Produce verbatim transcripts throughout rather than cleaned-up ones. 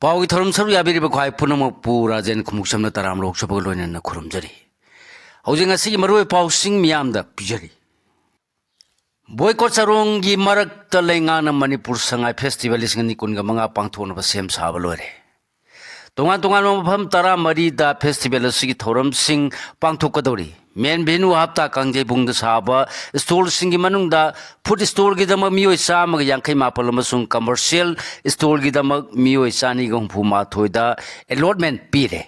ꯄꯥꯎꯒꯤ ꯊꯧꯔꯝ ꯁꯔꯨꯛ ꯌꯥꯕꯤꯔꯤꯕ ꯈ꯭ꯋꯥꯏ ꯄꯨꯝꯅꯃꯛꯄꯨ ꯔꯥꯖꯦꯟ ꯈꯨꯃꯨꯛꯁꯝꯅ ꯇꯔꯥꯝ ꯂꯣꯛꯆꯕꯒ ꯂꯣꯏꯅꯅ ꯈꯨꯔꯨꯝꯖꯔꯤ꯫ ꯍꯧꯖꯤꯛ ꯉꯁꯤꯒꯤ ꯃꯔꯨꯑꯣꯏꯕ ꯄꯥꯎꯁꯤꯡ ꯃꯤꯌꯥꯝꯗ ꯄꯤꯖꯔꯤ꯫ ꯕꯣꯏꯀꯣꯠ ꯆꯥꯔꯣꯡꯒꯤ ꯃꯔꯛꯇ ꯂꯩꯉꯥꯛꯅ ꯃꯅꯤꯄꯨꯔ ꯁꯉꯥꯏ ꯐꯦꯁꯇꯤꯚꯦꯜ ꯂꯤꯁꯤꯡ ꯑꯅꯤ ꯀꯨꯟꯒ ꯃꯉꯥ ꯄꯥꯡꯊꯣꯛꯅꯕ ꯁꯦꯝ ꯁꯥꯕ ꯂꯣꯏꯔꯦ꯫ ꯇꯣꯉꯥꯟ ꯇꯣꯉꯥꯟꯕ ꯃꯐꯝ ꯇꯔꯥꯃꯔꯤꯗ ꯐꯦꯁꯇꯤꯚꯦꯜ ꯑꯁꯤꯒꯤ ꯊꯧꯔꯝꯁꯤꯡ ꯄꯥꯡꯊꯣꯛꯀꯗꯧꯔꯤ꯫ ꯃꯦꯟ ꯚꯦꯅꯨ ꯍꯞꯇꯥ ꯀꯥꯡꯖꯩꯕꯨꯡꯗ ꯁꯥꯕ ꯁ꯭ꯇꯣꯜꯁꯤꯡꯒꯤ ꯃꯅꯨꯡꯗ ꯐꯨꯗ ꯁ꯭ꯇꯣꯜꯒꯤꯗꯃꯛ ꯃꯤꯑꯣꯏ ꯆꯥꯝꯃꯒ ꯌꯥꯡꯈꯩ ꯃꯥꯄꯜ ꯑꯃꯁꯨꯡ ꯀꯃꯔꯁꯤꯌꯦꯜ ꯁ꯭ꯇꯣꯜꯒꯤꯗꯃꯛ ꯃꯤꯑꯣꯏ ꯆꯅꯤꯒ ꯍꯨꯝꯐꯨ ꯃꯥꯊꯣꯏꯗ ꯑꯦꯂꯣꯠꯃꯦꯟ ꯄꯤꯔꯦ꯫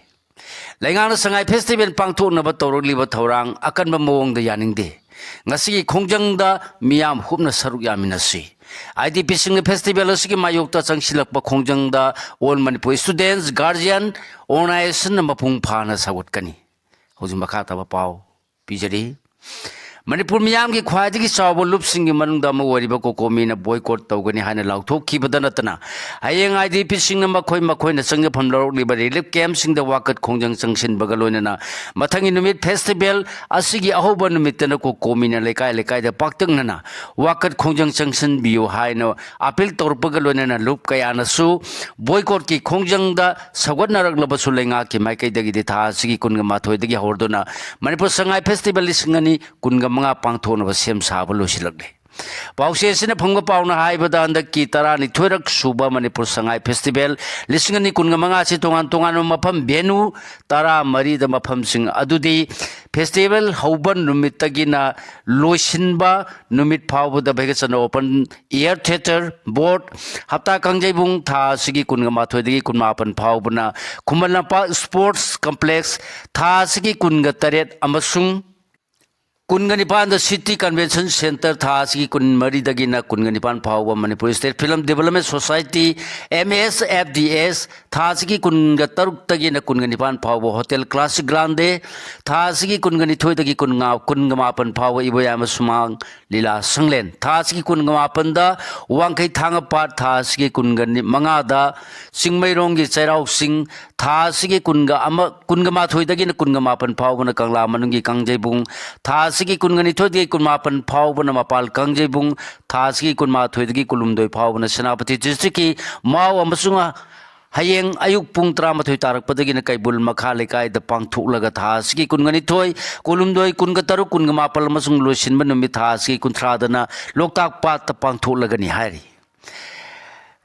ꯂꯩꯉꯥꯛꯅ ꯁꯉꯥꯏ ꯐꯦꯁꯇꯤꯚꯦꯜ ꯄꯥꯡꯊꯣꯛꯅꯕ ꯇꯧꯔꯛꯂꯤꯕ ꯊꯧꯔꯥꯡ ꯑꯀꯟꯕ ꯃꯑꯣꯡꯗ ꯌꯥꯅꯤꯡꯗꯦ꯫ ꯉꯁꯤꯒꯤ ꯈꯣꯡꯖꯪꯗ ꯃꯤꯌꯥꯝ ꯍꯨꯞꯅ ꯁꯔꯨꯛ ꯌꯥꯃꯤꯟꯅꯁꯤ꯫ ꯑꯥꯏ ꯗꯤ ꯄꯤꯁꯤꯡꯅ ꯐꯦꯁꯇꯤꯚꯦꯜ ꯑꯁꯤꯒꯤ ꯃꯥꯌꯣꯛꯇ ꯆꯪꯁꯤꯜꯂꯛꯄ ꯈꯣꯡꯖꯪꯗ All Manipur Students Guardian Organizationꯅ ꯃꯄꯨꯡ ꯐꯥꯅ ꯁꯧꯒꯠꯀꯅꯤ꯫ ꯍꯧꯖꯤꯛ ꯃꯈꯥ ꯇꯥꯕ ꯄꯥꯎ ꯄꯤꯖꯔꯤ꯫ ꯃꯅꯤꯄꯨꯔ ꯃꯤꯌꯥꯝꯒꯤ ꯈ꯭ꯋꯥꯏꯗꯒꯤ ꯆꯥꯎꯕ ꯂꯨꯞꯁꯤꯡꯒꯤ ꯃꯅꯨꯡꯗ ꯑꯃ ꯑꯣꯏꯔꯤꯕ ꯀꯣꯀꯣꯃꯤꯅ ꯕꯣꯏꯀꯣꯠ ꯇꯧꯒꯅꯤ ꯍꯥꯏꯅ ꯂꯥꯎꯊꯣꯛꯈꯤꯕꯗ ꯅꯠꯇꯅ, ꯍꯌꯦꯡ ꯑꯥꯏ ꯗꯤ ꯄꯤꯁꯤꯡꯅ ꯃꯈꯣꯏ ꯃꯈꯣꯏꯅ ꯆꯪꯖꯐꯝ ꯂꯧꯔꯛꯂꯤꯕ ꯔꯤꯂꯤꯐ ꯀꯦꯝꯞꯁꯤꯡꯗ ꯋꯥꯀꯠ ꯈꯣꯡꯖꯪ ꯆꯪꯁꯤꯟꯕꯒ ꯂꯣꯏꯅꯅ ꯃꯊꯪꯒꯤ ꯅꯨꯃꯤꯠ ꯐꯦꯁꯇꯤꯚꯦꯜ ꯑꯁꯤꯒꯤ ꯑꯍꯧꯕ ꯅꯨꯃꯤꯠꯇꯅ ꯀꯣꯀꯣꯃꯤꯅ ꯂꯩꯀꯥꯏ ꯂꯩꯀꯥꯏꯗ ꯄꯥꯛꯇꯛꯅꯅ ꯋꯥꯀꯠ ꯈꯣꯡꯖꯪ ꯆꯪꯁꯤꯟꯕꯤꯌꯨ ꯍꯥꯏꯅ ꯑꯥꯄꯤꯜ ꯇꯧꯔꯛꯄꯒ ꯂꯣꯏꯅꯅ ꯂꯨꯞ ꯀꯌꯥꯅꯁꯨ ꯕꯣꯏꯀꯣꯠꯀꯤ ꯈꯣꯡꯖꯪꯗ ꯁꯧꯒꯠꯅꯔꯛꯂꯕꯁꯨ, ꯂꯩꯉꯥꯛꯀꯤ ꯃꯥꯏꯀꯩꯗꯒꯤꯗꯤ ꯊꯥ ꯑꯁꯤꯒꯤ ꯀꯨꯟꯒ ꯃꯥꯊꯣꯏꯗꯒꯤ ꯍꯧꯔꯗꯨꯅ ꯃꯅꯤꯄꯨꯔ ꯁꯉꯥꯏ ꯐꯦꯁꯇꯤꯚꯦꯜ ꯂꯤꯁꯤꯡ ꯑꯅꯤ ꯀꯨꯟꯒ ꯃꯉꯥ ꯄꯥꯡꯊꯣꯛꯅꯕ ꯁꯦꯝ ꯁꯥꯕ ꯂꯣꯏꯁꯤꯜꯂꯛꯂꯦ꯫ ꯄꯥꯎꯆꯦ ꯑꯁꯤꯅ ꯐꯪꯕ ꯄꯥꯎꯅ ꯍꯥꯏꯕꯗ, ꯍꯟꯗꯛꯀꯤ ꯇꯔꯥꯅꯤꯊꯣꯏꯔꯛ ꯁꯨꯕ ꯃꯅꯤꯄꯨꯔ ꯁꯉꯥꯏ ꯐꯦꯁꯇꯤꯚꯦꯜ ꯂꯤꯁꯤꯡ ꯑꯅꯤ ꯀꯨꯟꯒ ꯃꯉꯥ ꯑꯁꯤ ꯇꯣꯉꯥꯟ ꯇꯣꯉꯥꯟꯕ ꯃꯐꯝ, ꯚꯦꯅꯨ ꯇꯔꯥꯃꯔꯤꯗ ꯃꯐꯝꯁꯤꯡ ꯑꯗꯨꯗꯤ ꯐꯦꯁꯇꯤꯚꯦꯜ ꯍꯧꯕ ꯅꯨꯃꯤꯠꯇꯒꯤꯅ ꯂꯣꯏꯁꯤꯟꯕ ꯅꯨꯃꯤꯠ ꯐꯥꯎꯕꯗ ꯚꯦꯒꯁꯟ ꯑꯣꯄꯟ ꯏꯌꯔ ꯊꯤꯌꯦꯇꯔ ꯕꯣꯔꯗ, ꯍꯞꯇꯥ ꯀꯥꯡꯖꯩꯕꯨꯡ ꯊꯥ ꯑꯁꯤꯒꯤ ꯀꯨꯟꯒ ꯃꯥꯊꯣꯏꯗꯒꯤ ꯀꯨꯟꯃꯥꯄꯟ ꯐꯥꯎꯕꯅ ꯈꯨꯃꯟ ꯂꯝꯄꯥꯛ ꯁ꯭ꯄꯣꯔꯠꯁ ꯀꯝꯄ꯭ꯂꯦꯛꯁ, ꯊꯥ ꯑꯁꯤꯒꯤ ꯀꯨꯟꯒ ꯇꯔꯦꯠ ꯑꯃꯁꯨꯡ ꯀꯨꯟꯒ ꯅꯤꯄꯥꯟꯗ ꯁꯤꯇꯤ ꯀꯟꯚꯦꯟꯁꯟ ꯁꯦꯟꯇꯔ, ꯊꯥ ꯑꯁꯤꯒꯤ ꯀꯨꯟꯃꯔꯤꯗꯒꯤꯅ ꯀꯨꯟꯒ ꯅꯤꯄꯥꯟ ꯐꯥꯎꯕ Manipur state film development society, M S F D S, ꯊꯥ ꯑꯁꯤꯒꯤ ꯀꯨꯟꯒ ꯇꯔꯨꯛꯇꯒꯤꯅ ꯀꯨꯟꯒ ꯅꯤꯄꯥꯟ ꯐꯥꯎꯕ ꯍꯣꯇꯦꯜ ꯀ꯭ꯂꯥꯁꯤꯛ ꯒ꯭ꯔꯥꯟꯗꯦ, ꯊꯥ ꯑꯁꯤꯒꯤ ꯀꯨꯟꯒ ꯅꯤꯊꯣꯏꯗꯒꯤ ꯀꯨꯟꯃꯉꯥ, ꯀꯨꯟꯒ ꯃꯥꯄꯟ ꯐꯥꯎꯕ ꯏꯕꯣꯌꯥꯏꯃ ꯁꯨꯃꯥꯡ ꯂꯤꯂꯥ ꯁꯪꯂꯦꯟ, ꯊꯥ ꯑꯁꯤꯒꯤ ꯀꯨꯟꯒ ꯃꯥꯄꯟꯗ ꯋꯥꯡꯈꯩ ꯊꯥꯡꯒ ꯄꯥꯠ, ꯊꯥ ꯑꯁꯤꯒꯤ ꯀꯨꯟꯒ ꯃꯉꯥꯗ ꯆꯤꯡꯃꯩꯔꯣꯡꯒꯤ ꯆꯩꯔꯥꯎ ꯆꯤꯡ, ꯊꯥ ꯑꯁꯤꯒꯤ ꯀꯨꯟꯒ ꯑꯃ, ꯀꯨꯟꯒ ꯃꯥꯊꯣꯏꯗꯒꯤꯅ ꯀꯨꯟꯒ ꯃꯥꯄꯟ ꯐꯥꯎꯕꯅ ꯀꯪꯂꯥ ꯃꯅꯨꯡꯒꯤ ꯀꯥꯡꯖꯩꯕꯨꯡ, ꯊꯥ ꯑꯁꯤꯒꯤ ꯀꯨꯟꯒ ꯅꯤꯊꯣꯏꯗꯒꯤ ꯀꯨꯟꯃꯥꯄꯟ ꯐꯥꯎꯕꯅ ꯃꯄꯥꯜ ꯀꯥꯡꯖꯩꯕꯨꯡ, ꯊꯥ ꯑꯁꯤꯒꯤ ꯀꯨꯟꯃꯥꯊꯣꯏꯗꯒꯤ ꯀꯨꯟꯍꯨꯝꯗꯣꯏ ꯐꯥꯎꯕꯅ ꯁꯦꯅꯥꯄꯇꯤ ꯗꯤꯁꯇ꯭ꯔꯤꯛꯀꯤ ꯃꯥꯎ ꯑꯃꯁꯨꯡ ꯍꯌꯦꯡ ꯑꯌꯨꯛ ꯄꯨꯡ ꯇꯔꯥꯃꯥꯊꯣꯏ ꯇꯥꯔꯛꯄꯗꯒꯤꯅ ꯀꯩꯕꯨꯜ ꯃꯈꯥ ꯂꯩꯀꯥꯏꯗ ꯄꯥꯡꯊꯣꯛꯂꯒ ꯊꯥ ꯑꯁꯤꯒꯤ ꯀꯨꯟꯒ ꯅꯤꯊꯣꯏ, ꯀꯨꯟꯍꯨꯝꯗꯣꯏ, ꯀꯨꯟꯒ ꯇꯔꯨꯛ, ꯀꯨꯟꯒ ꯃꯥꯄꯜ ꯑꯃꯁꯨꯡ ꯂꯣꯏꯁꯤꯟꯕ ꯅꯨꯃꯤꯠ ꯊꯥ ꯑꯁꯤꯒꯤ ꯀꯨꯟꯊ꯭ꯔꯥꯗꯅ ꯂꯣꯛꯇꯥꯛ ꯄꯥꯠꯇ ꯄꯥꯡꯊꯣꯛꯂꯒꯅꯤ ꯍꯥꯏꯔꯤ꯫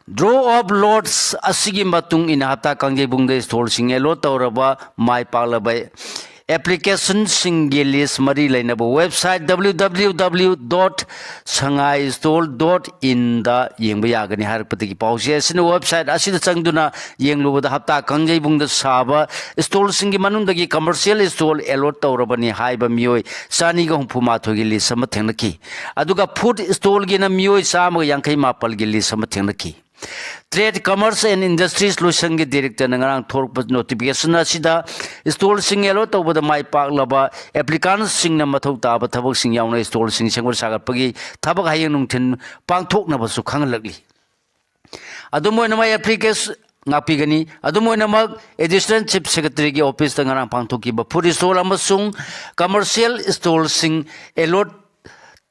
Draw of lots ꯑꯁꯤꯒꯤ ꯃꯇꯨꯡ ꯏꯟꯅ ꯍꯞꯇꯥ ꯀꯥꯡꯖꯩꯕꯨꯡꯗ stallꯁꯤꯡ allot ꯇꯧꯔꯕ ꯃꯥꯏ ꯄꯥꯛꯂꯕ applicationꯁꯤꯡꯒꯤ list ꯃꯔꯤ ꯂꯩꯅꯕ website W W W dot sangai stall dot inꯗ ꯌꯦꯡꯕ ꯌꯥꯒꯅꯤ ꯍꯥꯏꯔꯛꯄꯗꯒꯤ ꯄꯥꯎꯆꯦ ꯑꯁꯤꯅ website ꯑꯁꯤꯗ ꯆꯪꯗꯨꯅ ꯌꯦꯡꯂꯨꯕꯗ ꯍꯞꯇꯥ ꯀꯥꯡꯖꯩꯕꯨꯡꯗ ꯁꯥꯕ stallꯁꯤꯡꯒꯤ ꯃꯅꯨꯡꯗꯒꯤ commercial stall allot ꯇꯧꯔꯕꯅꯤ ꯍꯥꯏꯕ ꯃꯤꯑꯣꯏ ꯆꯅꯤꯒ ꯍꯨꯝꯐꯨ ꯃꯥꯊꯣꯏꯒꯤ list ꯑꯃ ꯊꯦꯡꯅꯈꯤ꯫ ꯑꯗꯨꯒ food stallꯒꯤꯅ ꯃꯤꯑꯣꯏ ꯆꯥꯝꯃꯒ ꯌꯥꯡꯈꯩ ꯃꯥꯄꯜꯒꯤ list ꯑꯃ ꯊꯦꯡꯅꯈꯤ꯫ Trade, Commerce and Industries ꯂꯣꯏꯁꯪꯒꯤ directorꯅ ꯉꯔꯥꯡ ꯊꯣꯔꯛꯄ notification ꯑꯁꯤꯗ stallꯁꯤꯡ allot ꯇꯧꯕꯗ ꯃꯥꯏ ꯄꯥꯛꯂꯕ applicantꯁꯤꯡꯅ ꯃꯊꯧ ꯇꯥꯕ ꯊꯕꯛꯁꯤꯡ ꯌꯥꯎꯅ stallꯁꯤꯡ ꯁꯦꯝꯒꯠ ꯁꯥꯒꯠꯄꯒꯤ ꯊꯕꯛ ꯍꯌꯦꯡ ꯅꯨꯡꯊꯤꯜ ꯄꯥꯡꯊꯣꯛꯅꯕꯁꯨ ꯈꯪꯍꯜꯂꯛꯂꯤ꯫ ꯑꯗꯨꯝ ꯑꯣꯏꯅꯃꯛ application ꯉꯥꯛꯄꯤꯒꯅꯤ꯫ ꯑꯗꯨꯝ ꯑꯣꯏꯅꯃꯛ Additional Chief Secretaryꯒꯤ officeꯇ ꯉꯔꯥꯡ ꯄꯥꯡꯊꯣꯛꯈꯤꯕ food stall ꯑꯃꯁꯨꯡ commercial stallꯁꯤꯡ allot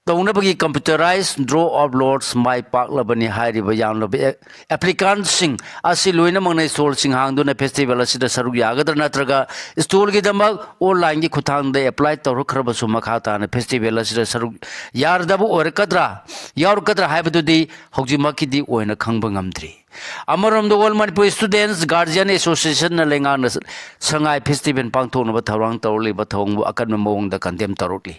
ꯇꯧꯅꯕꯒꯤ computerized draw of lots ꯃꯥꯏ ꯄꯥꯛꯂꯕꯅꯤ ꯍꯥꯏꯔꯤꯕ ꯌꯥꯝꯂꯕ applicantꯁꯤꯡ ꯑꯁꯤ ꯂꯣꯏꯅꯃꯛꯅ stallꯁꯤꯡ ꯍꯥꯡꯗꯨꯅ festival ꯑꯁꯤꯗ ꯁꯔꯨꯛ ꯌꯥꯒꯗ꯭ꯔꯥ ꯅꯠꯇ꯭ꯔꯒ stallꯒꯤꯗꯃꯛ onlineꯒꯤ ꯈꯨꯠꯊꯥꯡꯗ apply ꯇꯧꯔꯛꯈ꯭ꯔꯕꯁꯨ ꯃꯈꯥ ꯇꯥꯅ festival ꯑꯁꯤꯗ ꯁꯔꯨꯛ ꯌꯥꯔꯗꯕ ꯑꯣꯏꯔꯛꯀꯗ꯭ꯔꯥ, ꯌꯥꯎꯔꯛꯀꯗ꯭ꯔꯥ ꯍꯥꯏꯕꯗꯨꯗꯤ ꯍꯧꯖꯤꯛꯃꯛꯀꯤꯗꯤ ꯑꯣꯏꯅ ꯈꯪꯕ ꯉꯝꯗ꯭ꯔꯤ꯫ ꯑꯃꯔꯣꯝꯗ All Manipur Students Guardian Associationꯅ ꯂꯩꯉꯥꯛꯅ ꯁꯉꯥꯏ festival ꯄꯥꯡꯊꯣꯛꯅꯕ ꯊꯧꯔꯥꯡ ꯇꯧꯔꯛꯂꯤꯕ ꯊꯧꯑꯣꯡꯕꯨ ꯑꯀꯟꯕ ꯃꯑꯣꯡꯗ condemn ꯇꯧꯔꯛꯂꯤ꯫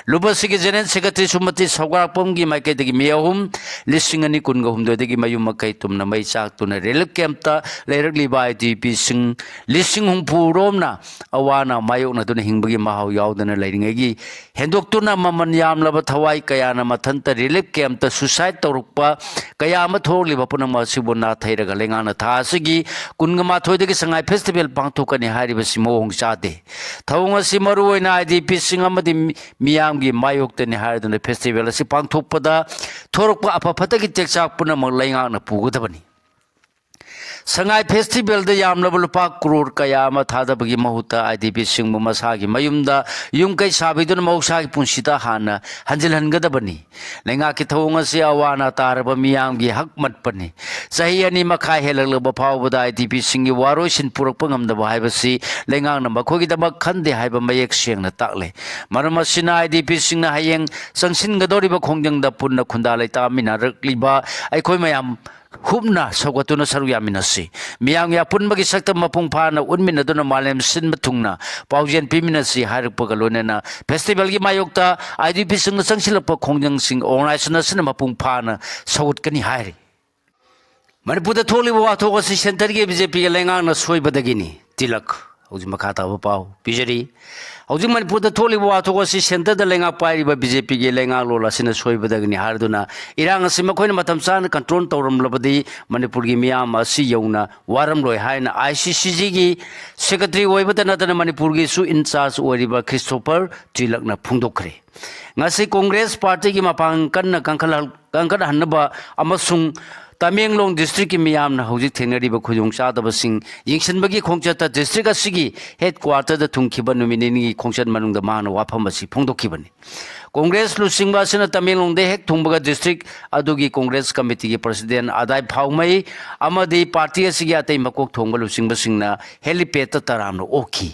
ꯂꯨꯕꯁꯤꯒꯤ General Secretary ꯁꯨꯃꯇꯤ ꯁꯧꯒ꯭ꯔꯥꯛꯄꯝꯒꯤ ꯃꯥꯏꯀꯩꯗꯒꯤ ꯃꯤ ꯑꯍꯨꯝ, ꯂꯤꯁꯤꯡ ꯑꯅꯤ ꯀꯨꯟꯒ ꯍꯨꯝꯗꯣꯏꯗꯒꯤ ꯃꯌꯨꯝ ꯃꯀꯩ ꯇꯨꯝꯅ ꯃꯩ ꯆꯥꯛꯇꯨꯅ relief campꯇ ꯂꯩꯔꯛꯂꯤꯕ IDPꯁꯤꯡ ꯂꯤꯁꯤꯡ ꯍꯨꯝꯐꯨ ꯔꯣꯝꯅ ꯑꯋꯥ ꯑꯅꯥ ꯃꯥꯌꯣꯛꯅꯗꯨꯅ ꯍꯤꯡꯕꯒꯤ ꯃꯍꯥꯎ ꯌꯥꯎꯗꯅ ꯂꯩꯔꯤꯉꯩꯒꯤ ꯍꯦꯟꯗꯣꯛꯇꯨꯅ ꯃꯃꯜ ꯌꯥꯝꯂꯕ ꯊꯋꯥꯏ ꯀꯌꯥꯅ ꯃꯊꯟꯇ relief campꯇ suicide ꯇꯧꯔꯛꯄ ꯀꯌꯥ ꯑꯃ ꯊꯣꯛꯂꯤꯕ ꯄꯨꯝꯅꯃꯛ ꯑꯁꯤꯕꯨ ꯅꯥꯊꯩꯔꯒ ꯂꯩꯉꯥꯛꯅ ꯊꯥ ꯑꯁꯤꯒꯤ ꯀꯨꯟꯒ ꯃꯥꯊꯣꯏꯗꯒꯤ ꯁꯉꯥꯏ festival ꯄꯥꯡꯊꯣꯛꯀꯅꯤ ꯍꯥꯏꯔꯤꯕꯁꯤ ꯃꯑꯣꯡ ꯆꯥꯗꯦ꯫ ꯊꯧꯑꯣꯡ ꯑꯁꯤ ꯃꯔꯨꯑꯣꯏꯅ IDPꯁꯤꯡ ꯑꯃꯗꯤ ꯃꯤ-, ꯃꯤꯌꯥꯝꯒꯤ ꯃꯥꯌꯣꯛꯇꯅꯤ ꯍꯥꯏꯗꯨꯅ festival ꯑꯁꯤ ꯄꯥꯡꯊꯣꯛꯄꯗ ꯊꯣꯔꯛꯄ ꯑꯐ ꯐꯠꯇꯒꯤ ꯇꯦꯛꯆꯥꯛ ꯄꯨꯝꯅꯃꯛ ꯂꯩꯉꯥꯛꯅ ꯄꯨꯒꯗꯕꯅꯤ꯫ ꯁꯉꯥꯏ ꯐꯦꯁꯇꯤꯚꯦꯜꯗ ꯌꯥꯝꯂꯕ ꯂꯨꯄꯥ ꯀ꯭ꯔꯣꯔ ꯀꯌꯥ ꯑꯃ ꯊꯥꯗꯕꯒꯤ ꯃꯍꯨꯠꯇ IDPꯁꯤꯡꯕꯨ ꯃꯁꯥꯒꯤ ꯃꯌꯨꯝꯗ ꯌꯨꯝ ꯀꯩ ꯁꯥꯕꯤꯗꯨꯅ ꯃꯍꯧꯁꯥꯒꯤ ꯄꯨꯟꯁꯤꯗ ꯍꯥꯟꯅ ꯍꯟꯖꯤꯜꯍꯟꯒꯗꯕꯅꯤ꯫ ꯂꯩꯉꯥꯛꯀꯤ ꯊꯧꯑꯣꯡ ꯑꯁꯤ ꯑꯋꯥ ꯑꯅꯥ ꯇꯥꯔꯕ ꯃꯤꯌꯥꯝꯒꯤ ꯍꯛ ꯃꯠꯄꯅꯤ꯫ ꯆꯍꯤ ꯑꯅꯤ ꯃꯈꯥꯏ ꯍꯦꯜꯂꯛꯂꯕ ꯐꯥꯎꯕꯗ IDPꯁꯤꯡꯒꯤ ꯋꯥꯔꯣꯏꯁꯤꯟ ꯄꯨꯔꯛꯄ ꯉꯝꯗꯕ ꯍꯥꯏꯕꯁꯤ ꯂꯩꯉꯥꯛꯅ ꯃꯈꯣꯏꯒꯤꯗꯃꯛ ꯈꯟꯗꯦ ꯍꯥꯏꯕ ꯃꯌꯦꯛ ꯁꯦꯡꯅ ꯇꯥꯛꯂꯦ꯫ ꯃꯔꯝ ꯑꯁꯤꯅ IDPꯁꯤꯡꯅ ꯍꯌꯦꯡ ꯆꯪꯁꯤꯟꯒꯗꯧꯔꯤꯕ ꯈꯣꯡꯖꯪꯗ ꯄꯨꯟꯅ ꯈꯨꯟꯗꯥ ꯂꯩꯇꯥꯃꯤꯟꯅꯔꯛꯂꯤꯕ ꯑꯩꯈꯣꯏ ꯃꯌꯥꯝ ꯍꯨꯞꯅ ꯁꯧꯒꯠꯇꯨꯅ ꯁꯔꯨꯛ ꯌꯥꯃꯤꯟꯅꯁꯤ꯫ ꯃꯤꯌꯥꯝꯒꯤ ꯑꯄꯨꯟꯕꯒꯤ ꯁꯛꯇꯝ ꯃꯄꯨꯡ ꯐꯥꯅ ꯎꯠꯃꯤꯟꯅꯗꯨꯅ ꯃꯥꯂꯦꯝ ꯁꯤꯟꯕ ꯊꯨꯡꯅ ꯄꯥꯎꯖꯦꯜ ꯄꯤꯃꯤꯟꯅꯁꯤ ꯍꯥꯏꯔꯛꯄꯒ ꯂꯣꯏꯅꯅ ꯐꯦꯁꯇꯤꯚꯦꯜꯒꯤ ꯃꯥꯌꯣꯛꯇ IDPꯁꯤꯡꯅ ꯆꯪꯁꯤꯜꯂꯛꯄ ꯈꯣꯡꯖꯪꯁꯤꯡ ꯑꯣꯔꯒꯅꯥꯏꯖꯦꯁꯟ ꯑꯁꯤꯅ ꯃꯄꯨꯡ ꯐꯥꯅ ꯁꯧꯒꯠꯀꯅꯤ ꯍꯥꯏꯔꯤ꯫ ꯃꯅꯤꯄꯨꯔꯗ ꯊꯣꯛꯂꯤꯕ ꯋꯥꯊꯣꯛ ꯑꯁꯤ ꯁꯦꯟꯇꯔꯒꯤ BJPꯒꯤ ꯂꯩꯉꯥꯛꯅ ꯁꯣꯏꯕꯗꯒꯤꯅꯤ꯫ ꯇꯤꯂꯛ꯫ ꯍꯧꯖꯤꯛ ꯃꯈꯥ ꯇꯥꯕ ꯄꯥꯎ ꯄꯤꯖꯔꯤ꯫ ꯍꯧꯖꯤꯛ ꯃꯅꯤꯄꯨꯔꯗ ꯊꯣꯛꯂꯤꯕ ꯋꯥꯊꯣꯛ ꯑꯁꯤ ꯁꯦꯟꯇꯔꯗ ꯂꯩꯉꯥꯛ ꯄꯥꯏꯔꯤꯕ BJPꯒꯤ ꯂꯩꯉꯥꯛꯂꯣꯟ ꯑꯁꯤꯅ ꯁꯣꯏꯕꯗꯒꯤꯅꯤ ꯍꯥꯏꯔꯗꯨꯅ ꯏꯔꯥꯡ ꯑꯁꯤ ꯃꯈꯣꯏꯅ ꯃꯇꯝ ꯆꯥꯅ ꯀꯟꯇ꯭ꯔꯣꯜ ꯇꯧꯔꯝꯂꯕꯗꯤ ꯃꯅꯤꯄꯨꯔꯒꯤ ꯃꯤꯌꯥꯝ ꯑꯁꯤ ꯌꯧꯅ ꯋꯥꯔꯝꯂꯣꯏ ꯍꯥꯏꯅ ICCGꯒꯤ ꯁꯦꯀ꯭ꯔꯦꯇꯔꯤ ꯑꯣꯏꯕꯇ ꯅꯠꯇꯅ ꯃꯅꯤꯄꯨꯔꯒꯤꯁꯨ ꯏꯟꯆꯥꯔꯖ ꯑꯣꯏꯔꯤꯕ ꯈ꯭ꯔꯤꯁꯇꯣꯐꯔ ꯇꯤꯂꯛꯅ ꯐꯣꯡꯗꯣꯛꯈ꯭ꯔꯦ꯫ ꯉꯁꯤ ꯀꯣꯡꯒ꯭ꯔꯦꯁ ꯄꯥꯔꯇꯤꯒꯤ ꯃꯄꯥꯡꯒꯜ ꯀꯟꯅ ꯀꯟꯈꯠꯍꯜ-, ꯀꯟꯈꯠꯍꯟꯅꯕ ꯑꯃꯁꯨꯡ ꯇꯃꯦꯡꯂꯣꯡ ꯗꯤꯁꯇ꯭ꯔꯤꯛꯀꯤ ꯃꯤꯌꯥꯝꯅ ꯍꯧꯖꯤꯛ ꯊꯦꯡꯅꯔꯤꯕ ꯈꯨꯗꯣꯡꯆꯥꯗꯕꯁꯤꯡ ꯌꯦꯡꯁꯤꯟꯕꯒꯤ ꯈꯣꯡꯆꯠꯇ ꯗꯤꯁꯇ꯭ꯔꯤꯛ ꯑꯁꯤꯒꯤ ꯍꯦꯗꯀ꯭ꯋꯥꯇꯔꯗ ꯊꯨꯡꯈꯤꯕ ꯅꯨꯃꯤꯠ ꯅꯤꯅꯤꯒꯤ ꯈꯣꯡꯆꯠ ꯃꯅꯨꯡꯗ ꯃꯍꯥꯛꯅ ꯋꯥꯐꯝ ꯑꯁꯤ ꯐꯣꯡꯗꯣꯛꯈꯤꯕꯅꯤ꯫ ꯀꯣꯡꯒ꯭ꯔꯦꯁ ꯂꯨꯆꯤꯡꯕ ꯑꯁꯤꯅ ꯇꯃꯦꯡꯂꯣꯡꯗ ꯍꯦꯛ ꯊꯨꯡꯕꯒ ꯗꯤꯁꯇ꯭ꯔꯤꯛ ꯑꯗꯨꯒꯤ ꯀꯣꯡꯒ꯭ꯔꯦꯁ ꯀꯃꯤꯇꯤꯒꯤ ꯄ꯭ꯔꯁꯤꯗꯦꯟ ꯑꯗꯥꯏ ꯐꯥꯎꯃꯩ ꯑꯃꯗꯤ ꯄꯥꯔꯇꯤ ꯑꯁꯤꯒꯤ ꯑꯇꯩ ꯃꯀꯣꯛ ꯊꯣꯡꯕ ꯂꯨꯆꯤꯡꯕꯁꯤꯡꯅ ꯍꯦꯂꯤꯄꯦꯗꯇ ꯇꯔꯥꯝꯅ ꯑꯣꯛꯈꯤ꯫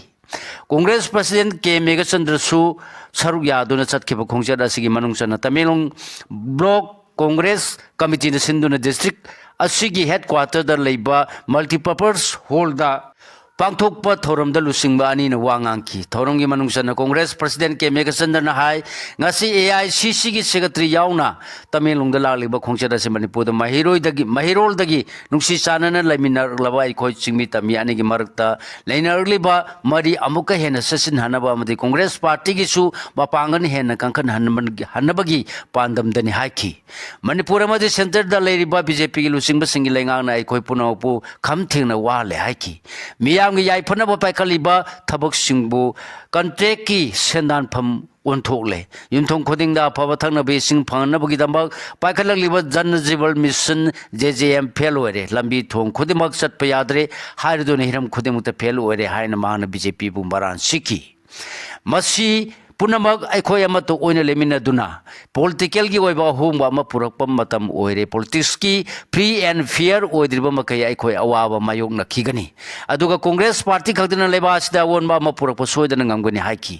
ꯀꯣꯡꯒ꯭ꯔꯦꯁ ꯄ꯭ꯔꯁꯤꯗꯦꯟ ꯀꯦ ꯃꯦꯘꯆꯟꯗ꯭ꯔꯁꯨ ꯁꯔꯨꯛ ꯌꯥꯗꯨꯅ ꯆꯠꯈꯤꯕ ꯈꯣꯡꯆꯠ ꯑꯁꯤꯒꯤ ꯃꯅꯨꯡ ꯆꯟꯅ ꯇꯃꯦꯡꯂꯣꯡ ꯕ꯭ꯂꯣꯛ ꯀꯣꯡꯒ꯭ꯔꯦꯁ ꯀꯃꯤꯇꯤꯅ ꯁꯤꯟꯗꯨꯅ ꯗꯤꯁꯇ꯭ꯔꯤꯛ ꯑꯁꯤꯒꯤ ꯍꯦꯗꯀ꯭ꯋꯥꯇꯔꯗ ꯂꯩꯕ ꯃꯜꯇꯤꯄꯔꯄꯁ ꯍꯣꯜꯗ ꯄꯥꯡꯊꯣꯛꯄ ꯊꯧꯔꯝꯗ ꯂꯨꯆꯤꯡꯕ ꯑꯅꯤꯅ ꯋꯥ ꯉꯥꯡꯈꯤ꯫ ꯊꯧꯔꯝꯒꯤ ꯃꯅꯨꯡ ꯆꯟꯅ ꯀꯣꯡꯒ꯭ꯔꯦꯁ ꯄ꯭ꯔꯁꯤꯗꯦꯟ ꯀꯦ ꯃꯦꯘꯆꯟꯗ꯭ꯔꯅ ꯍꯥꯏ, ꯉꯁꯤ AICCꯒꯤ ꯁꯦꯀ꯭ꯔꯦꯇꯔꯤ ꯌꯥꯎꯅ ꯇꯃꯦꯡꯂꯣꯡꯗ ꯂꯥꯛꯂꯤꯕ ꯈꯣꯡꯆꯠ ꯑꯁꯤ ꯃꯅꯤꯄꯨꯔꯗ ꯃꯍꯩꯔꯣꯏꯗꯒꯤ, ꯃꯍꯩꯔꯣꯜꯗꯒꯤ ꯅꯨꯡꯁꯤ ꯆꯥꯟꯅꯅ ꯂꯩꯃꯤꯟꯅꯔꯛꯂꯕ ꯑꯩꯈꯣꯏ ꯆꯤꯡꯃꯤ ꯇꯝꯃꯤ ꯑꯅꯤꯒꯤ ꯃꯔꯛꯇ ꯂꯩꯅꯔꯛꯂꯤꯕ ꯃꯔꯤ ꯑꯃꯨꯛꯀ ꯍꯦꯟꯅ ꯆꯦꯠꯁꯤꯟꯍꯟꯅꯕ ꯑꯃꯗꯤ ꯀꯣꯡꯒ꯭ꯔꯦꯁ ꯄꯥꯔꯇꯤꯒꯤꯁꯨ ꯃꯄꯥꯡꯒꯜ ꯍꯦꯟꯅ ꯀꯟꯈꯠꯍꯟꯅꯕꯒꯤ ꯄꯥꯟꯗꯝꯗꯅꯤ ꯍꯥꯏꯈꯤ꯫ ꯃꯅꯤꯄꯨꯔ ꯑꯃꯗꯤ ꯁꯦꯟꯇꯔꯗ ꯂꯩꯔꯤꯕ BJPꯒꯤ ꯂꯨꯆꯤꯡꯕꯁꯤꯡꯒꯤ ꯂꯩꯉꯥꯛꯅ ꯑꯩꯈꯣꯏ ꯄꯨꯝꯅꯃꯛꯄꯨ ꯈꯝ ꯊꯦꯡꯅ ꯋꯥꯍꯜꯂꯦ ꯍꯥꯏꯈꯤ꯫ ꯃꯤꯌꯥꯝꯒꯤ ꯌꯥꯏꯐꯅꯕ ꯄꯥꯏꯈꯠꯂꯤꯕ ꯊꯕꯛꯁꯤꯡꯕꯨ ꯀꯟꯇ꯭ꯔꯦꯛꯀꯤ ꯁꯦꯟꯗꯥꯟꯐꯝ ꯑꯣꯟꯊꯣꯛꯂꯦ꯫ ꯌꯨꯝꯊꯣꯡ ꯈꯨꯗꯤꯡꯗ ꯑꯐꯕ ꯊꯛꯅꯕ ꯏꯁꯤꯡ ꯐꯪꯅꯕꯒꯤꯗꯃꯛ ꯄꯥꯏꯈꯠꯂꯛꯂꯤꯕ Jal Jeevan mission, J J M, fail ꯑꯣꯏꯔꯦ꯫ ꯂꯝꯕꯤ ꯊꯣꯡ ꯈꯨꯗꯤꯡꯃꯛ ꯆꯠꯄ ꯌꯥꯗ꯭ꯔꯦ꯫ ꯍꯥꯏꯔꯗꯨꯅ ꯍꯤꯔꯝ ꯈꯨꯗꯤꯡꯃꯛꯇ ꯐꯦꯜ ꯑꯣꯏꯔꯦ ꯍꯥꯏꯅ ꯃꯍꯥꯛꯅ ꯕꯤ ꯖꯦ ꯄꯤꯕꯨ ꯃꯔꯥꯟ ꯁꯤꯈꯤ꯫ ꯃꯁꯤ ꯄꯨꯝꯅꯃꯛ ꯑꯩꯈꯣꯏ ꯑꯃꯠꯇ ꯑꯣꯏꯅ ꯂꯩꯃꯤꯟꯅꯗꯨꯅ ꯄꯣꯂꯤꯇꯤꯀꯦꯜꯒꯤ ꯑꯣꯏꯕ ꯑꯍꯣꯡꯕ ꯑꯃ ꯄꯨꯔꯛꯄ ꯃꯇꯝ ꯑꯣꯏꯔꯦ꯫ ꯄꯣꯂꯤꯇꯤꯛꯁꯀꯤ ꯐ꯭ꯔꯤ ꯑꯦꯟ ꯐꯤꯌꯔ ꯑꯣꯏꯗ꯭ꯔꯤꯕ ꯃꯈꯩ ꯑꯩꯈꯣꯏ ꯑꯋꯥꯕ ꯃꯥꯌꯣꯛꯅꯈꯤꯒꯅꯤ꯫ ꯑꯗꯨꯒ ꯀꯣꯡꯒ꯭ꯔꯦꯁ ꯄꯥꯔꯇꯤ ꯈꯛꯇꯅ ꯂꯩꯕꯥꯛ ꯑꯁꯤꯗ ꯑꯑꯣꯟꯕ ꯑꯃ ꯄꯨꯔꯛꯄ ꯁꯣꯏꯗꯅ ꯉꯝꯒꯅꯤ ꯍꯥꯏꯈꯤ꯫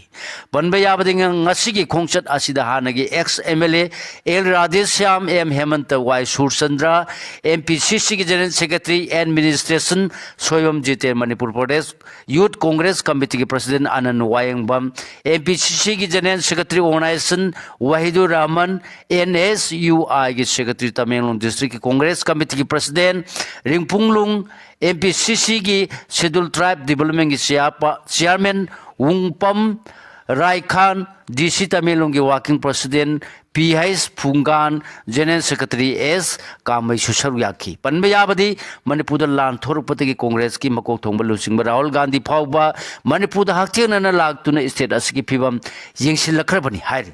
ꯄꯟꯕ ꯌꯥꯕꯗꯤ, ꯉ-, ꯉꯁꯤꯒꯤ ꯈꯣꯡꯆꯠ ꯑꯁꯤꯗ ꯍꯥꯟꯅꯒꯤ ex M L A L Radheshyam, M Hemanta, Y Surchandra, M P C ꯁꯤꯒꯤ general secretary administration Soibam Jiten, Manipur Pradesh youth congress ꯀꯃꯤꯇꯤꯒꯤ president Anan Wayengbam, M P C ꯁꯤꯒꯤ general secretary organisation Wahidur Rahman, N S U ꯑꯥꯏꯒꯤ ꯁꯦꯀ꯭ꯔꯦꯇꯔꯤ ꯇꯃꯦꯡꯂꯣꯡ ꯗꯤꯁꯇ꯭ꯔꯤꯛꯀꯤ ꯀꯣꯡꯒ꯭ꯔꯦꯁ ꯀꯃꯤꯇꯤꯒꯤ president Ringpunglung, M P C ꯁꯤꯒꯤ schedule ꯇ꯭ꯔꯥꯏꯕ ꯗꯤꯕꯂꯞꯃꯦꯟꯒꯤ ꯆꯤꯌꯥꯔꯄ-, chairman ꯋꯨꯡꯄꯝ ꯔꯥꯏꯈꯥꯟ, D C ꯇꯃꯦꯡꯂꯣꯡꯒꯤ working president P H Phungkan, general secretary S ꯀꯥꯃꯩꯁꯨ ꯁꯔꯨꯛ ꯌꯥꯈꯤ꯫ ꯄꯟꯕ ꯌꯥꯕꯗꯤ, ꯃꯅꯤꯄꯨꯔꯗ ꯂꯥꯟ ꯊꯣꯔꯛꯄꯗꯒꯤ ꯀꯣꯡꯒ꯭ꯔꯦꯁꯀꯤ ꯃꯀꯣꯛ ꯊꯣꯡꯕ ꯂꯨꯆꯤꯡꯕ ꯔꯥꯍꯨꯜ ꯒꯥꯟꯙꯤ ꯐꯥꯎꯕ ꯃꯅꯤꯄꯨꯔꯗ ꯍꯛꯊꯦꯡꯅꯅ ꯂꯥꯛꯇꯨꯅ ꯁ꯭ꯇꯦꯠ ꯑꯁꯤꯒꯤ ꯐꯤꯕꯝ ꯌꯦꯡꯁꯤꯜꯂꯛꯈ꯭ꯔꯕꯅꯤ ꯍꯥꯏꯔꯤ꯫